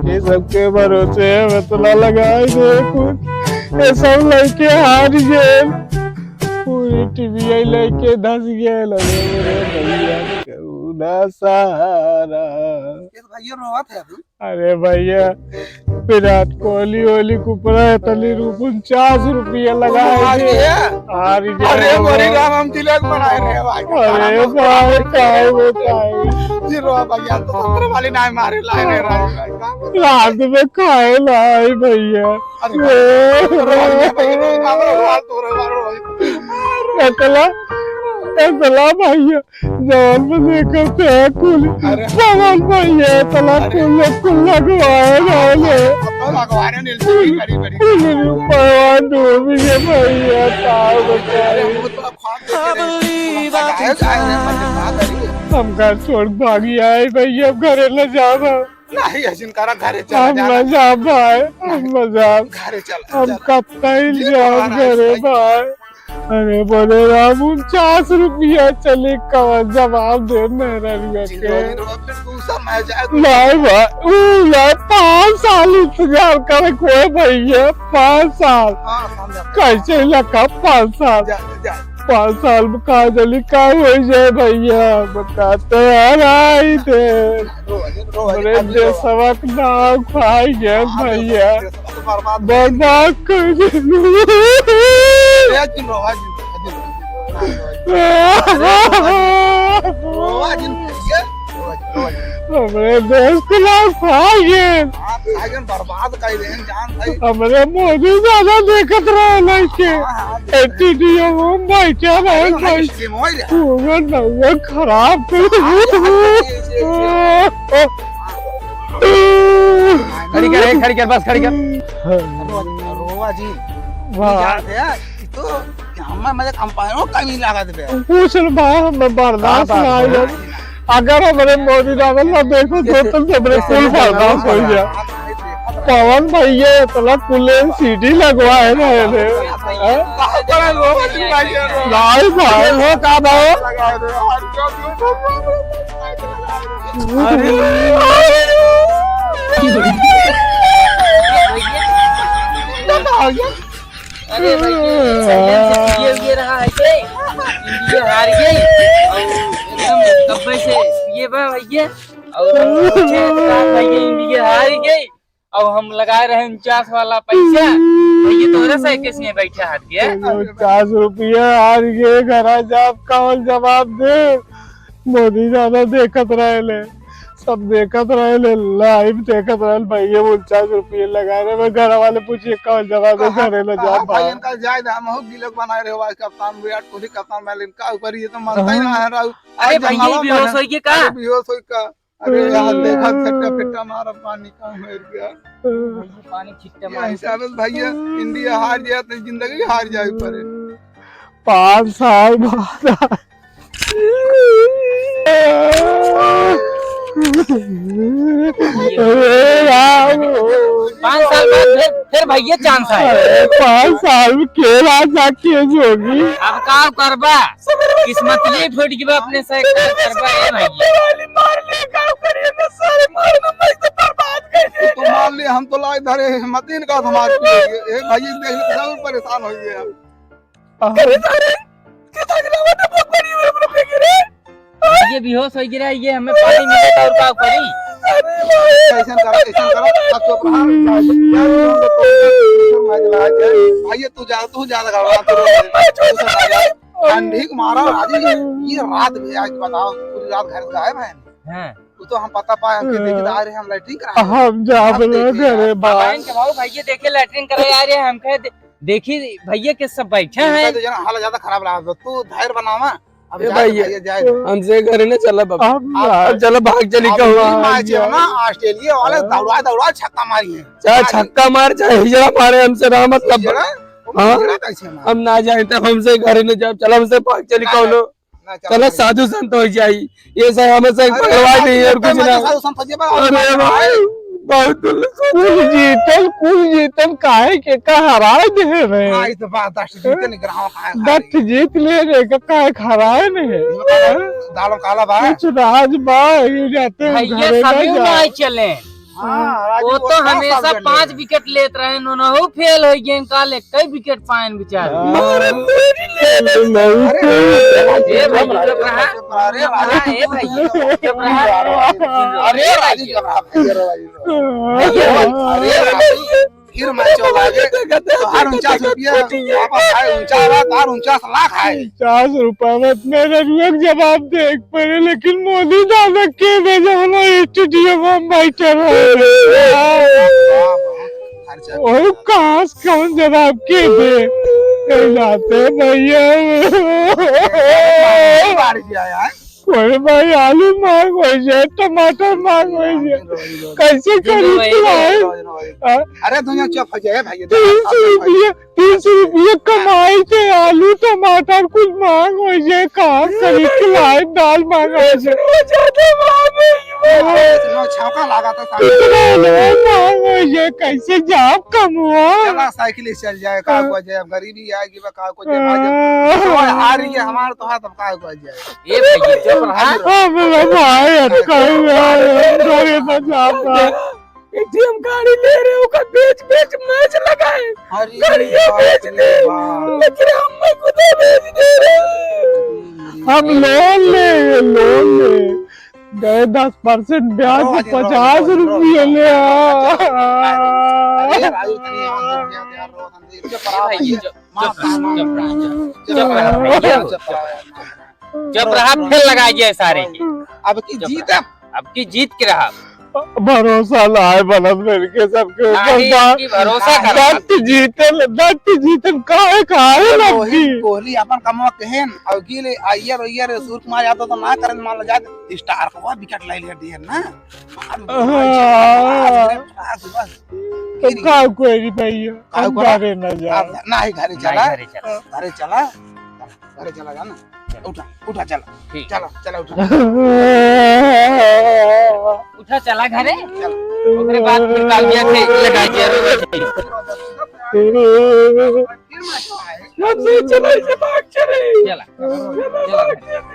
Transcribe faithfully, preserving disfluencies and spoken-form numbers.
ये सबके भरोसे हम इतना लगाए दे कुछ, ये सब लइके हार गए, पूरी टीवी लइके धस गए। अरे मेरे भैया, कौना सहारा। ये तो भैया रोवत है अभी। अरे भैया, विराट कोहली ओहली कुपरा है, तली रू उनचास रुपया लगा है हार जी। गया। हार गया अरे भैया। बड़ी राम, हम तिलक बनाए रहे भाई। अरे भाई, काहे बताई। जी रो भैया, तो सत्तर वाली नाय मारे लाए रहे भाई। रात में खाए लाई भैया। अरे भाई, रो भैया, रो, रो, रो, रो, रो, रो, रो। एतला, एतला भैया। जवन में देखत है कुल अरे। पवन भैया तला अरे। कुल कुल लगवाए रहले। अब तो लगवाने नहीं, बड़ी, बड़ी, बड़ी। कुल भगवान डूब गए भैया, का अरे, बताए। हम तो अब खान देखे रहे। हम तो गाय, गाय ने मजे ना करी। हम घर छोड़ भागी आए भैया, अब घरे न जावा। नहीं, ऐसे इनकारा घरे चला हम जाना। न जाब भाई, हम न जाब। घरे चला, हम चला। कत्ता ही जी, जाब महाराज घरे भाई। भाई। अरे बोले राम, उनचास रुपया चली कवन जवाब दे मेहरानिया जी, के। रोज, रोज फिर तू सब मैं जाए तो नहीं भाई, ऊ यार पाँच साल इंतजार करे कोई भैया, पाँच साल। हाँ, समझा। कैसे लगा पाँच साल? जा, जा। पाँच साल में का जली का हो जाए भैया, बताते यार आई थे। रो, रो, अरे रो, रो। देशवा के नाम खाई गए हाँ, भैया। देशवा तो बर्बाद बर्बाद कर देलू। ए, जिन रो, आ, जिन रो, आ, जिन रो। रो, आ, जिन रो, ये, रो, आ, जिन रो, आ, जिन रो। हमरे देश के नाम खाई गए। हाँ, खाई गए, बर्बाद कर देन, जान भाई। हमरे मोदी ज्यादा देखत रहे नहीं के। हाँ, हाँ, एटीडीओ में बैठा रहे अरे, भाई। स्कीम हो रहा। पूरा नौवा खराब कर हाँ, हाँ, ये, ये, ये, ये। खड़ी कर, ए, खड़ी कर, बस खड़ी कर। रोवा, रोवा जी। वाह। जानते हैं, ये तो हमें मजे कंपाइनों कमी लागत बे। पूछ लो भाई, हमें बर्दाश्त का बात ना है? है? अगर हमरे मोदी दादा ना देखो, तो तुम सबरे कुल बर्दाश्त हो गया। पवन भैया इतना कुल सीटी लगवाए रहे थे। हैं? भाई, भाई, हो का भाई? अरे। अरे भाई, ये साइलेंस से पिए हुए रहा है के? इंडिया हार गई। और एकदम डब्बे से पिए बा भैया। और हम सोचे तो का भैया, इंडिया हार गई। और हम लगाए रहे उनचास वाला पैसा। भैया तोरे से कैसे बैठा हार गया? उनचास रुपया हार गए, घर आ जाब, कौन जवाब दे? मोदी ज्यादा देखत रहे ले। सब देखत रहे ले, लाइव देखत रहे ले, भैया उनचास रुपये लगा रहे। मैं घर वाले पूछिए, कौन जवाब दे, कहाँ, घरे ले जा कहाँ भाई, भाई। इनका जाए दे, हम हो गिलक बनाए रहे हो भाई, कप्तान विराट कोहली, कप्तान मैलिन का ऊपर ये तो मानता ही हाँ। ना है राहुल। अरे आज भाई, ये जमावा बेहोश बना। होइए का? अरे बेहोश होई का? अरे यार, देखा, छट्टा फिट्टा मारा, पानी का मर गया। पानी छिट्टा ये मार। हिसाब से भैया, इंडिया हार जाए तो जिंदगी हार जाए परे। पाँच साल बाद। अरे राम। पाँच साल बाद फिर, फिर भैया चांस आए। अरे, पाँच साल में के राजा के जोगी। अब का करबा? किस्मत ले फूट गई बा अपने से, का करबा ए भैया? वाली मार ले, का करिए ना सारे मार दो, मैं तो बर्बाद कर दे। तो मार ले, हम तो लाए धरे हैं, मत इनका तो मार पिए। ए भाई, देख ले, सब परेशान हो गए अब। करे सारे, कितना गिरा हुआ था, बहुत बड़ी हुई, हम लोग के गिरे। ये बेहोश हो गिरा, ये हमें पानी मिले तो और का करी? अरे भाई। ऐसा करा, ऐसा करा, अब तो बाहर जा, जा, जा, जा, जा, जा, जा, भाई, तू जा, तू जा लगा, वहाँ तो मैं जो तू सब आ जा। ठंडी के मारा राजी, ये, ये रात में आज बताओ, पूरी रात घर गायब है। हाँ। वो तो हम पता पाए, हमके हम्म। देखी तो आ रहे, हम लैट्रिन करा रहे। हम जा आप बोलो देखिए घरे यार। बाहर। बहन के भाऊ, भैया देखे लैट्रिन करे आ रहे हैं, हम कहे दे-, देखी भैया के सब बैठे इनका हैं। तो जना हाल ज्यादा खराब रहा, तो तू धैर्य बनावा। अब ए जाए भाई, तो भैया जाए। हमसे घरे न चला बाबा। हम अब ना अब चलो भाग चली अब कहूँ। नहीं मार चाहिए ना, ऑस्ट्रेलिया वाले हाँ। दौड़ा दौड़ा छक्का मारी है। चाहे आज छक्का मार, चाहे हिजड़ा मारे, हमसे ना मतलब। हिजड़ा? वो हाँ? हिजड़ा कैसे मारे? हम ना जाए तब हमसे घरे न जाओ, चलो हमसे भाग चली ना, कहूँ। ना, चलो, चलो, साधु संत हो जाई, ये सब हमें से अरे, भगवान नहीं और कुछ ना। साधु संत हो जाए, अरे भाई, बहुत दुल्हन कुल जीतन, कुल जीतन, काहे के का हराए दे रहे? हाँ, ये तो बात, दस जीतन ग्राम का है, दस जीत ले रे, का काहे हराए नहीं? दाल काला बा। कुछ राज बा, ये जाते हैं भैया, घरे सभी ना ना जाए। चले। हाँ, राजू, वो वो तो साफ साफ हमेशा कर पाँच लेगा। विकेट लेत रहे, उन्होंने फेल हो गए, काल एक कई विकेट पाएन बेचारे। हाँ। मारे मेरी ले ले। अरे, ए भाई, चुप रहा। अरे, अरे, ए भाई, चुप रहा। अरे, राजू, चुप रहा, भाई, अरे, भाई। अरे, राजू, फिर मैच हो गए। तो हर उनचास रुपया वापस आए, उनचास, हर उनचास लाख आए। पचास रुपया में अपने रजुआ के जवाब दे के पड़े, लेकिन मोदी दादा के दे जब हम स्टेडियम में बैठे रहे। खर्चा और कहाँ से कौन जवाब के दे? ए जाते भैया। बाढ़ गया यार। कोई भाई आलू मांग होइ जाए, टमाटर मांग होइ जाए, कैसे खरीद के लाए? हाँ? अरे दुनिया चुप हो जाए भाई, तीन सौ रुपये, तीन सौ रुपये कमाई थे, आलू टमाटर कुछ मांग होइ जाए, कहाँ खरीद के लाए? दाल मांग होइ जाए। हाँ। नौ छौका लगा था सामने। इतना लोग मांग होइ जाए, कैसे जाब कमवा? चला साइकिल से चल जाए, का हाँ। को जाए, गरीबी आएगी, बा का को जाए, भाई, जब हाँ। कोई हार गया हमारा तो हाथ, अब का को जाए। ए भैया, चुप रहा। हाँ, मेरा भाई अटकाई है, हम घरे ना जा पाए। एक ठे हम गाड़ी ले रहे, ओकर बेच, बेच मैच लगाए। अरे गाड़ियों बाप बेच रे दे, बाप। लेकिन हम खुदे बेच दे रहे। हम लोन ले, लोन ले। गए दस परसेंट ब्याज रो, पे आज रो, पचास रो, रो, रुपये रो, ले रो, आ। अरे राजू, तनी और दे, दे, दे, रो, दे, चुप रहा भाई, भाई। चुप, माफ चुप, कर, माफ चुप कर। रहा, चुप, चुप रहा, चुप रहा, भैया, चुप रहा, चुप रहा। माफ कर। चुप रहा, फेल लगा गया सारे के। अब की चुप जीत रहा। अब की जीत के रहा। भरोसा लाए बनत मिल के सबके ऊपर। नहीं, बा-, इनकी भरोसा कर। डट जीते, डट जीते, काहे, काहे कोहली, लगती? कोहली अपन कमवा केहेन, और गिल, अय्यर, अय्यर, सूर्यकुमार यादव तो ना करेन, मान लो जाए, स्टार को विकेट ले लिया दिए ना। मार, हाँ। बस, बस। तो गिर गया। का कोई नहीं भैया, का हम कोई? घरे ना जाए। अब ना ही घरे ना चला, ही घरे चला। घरे चला। घरे चला जाना। चला। उठा, उठा, चला। ठीक। चला, चला, उठा। उठा, चला घरे। चला। ओकरे बाद फिर काल दिया थे, लगा दिया रो। फिर मजा आए। हम नहीं चला, इसे भाग चले। चला। चला। चला।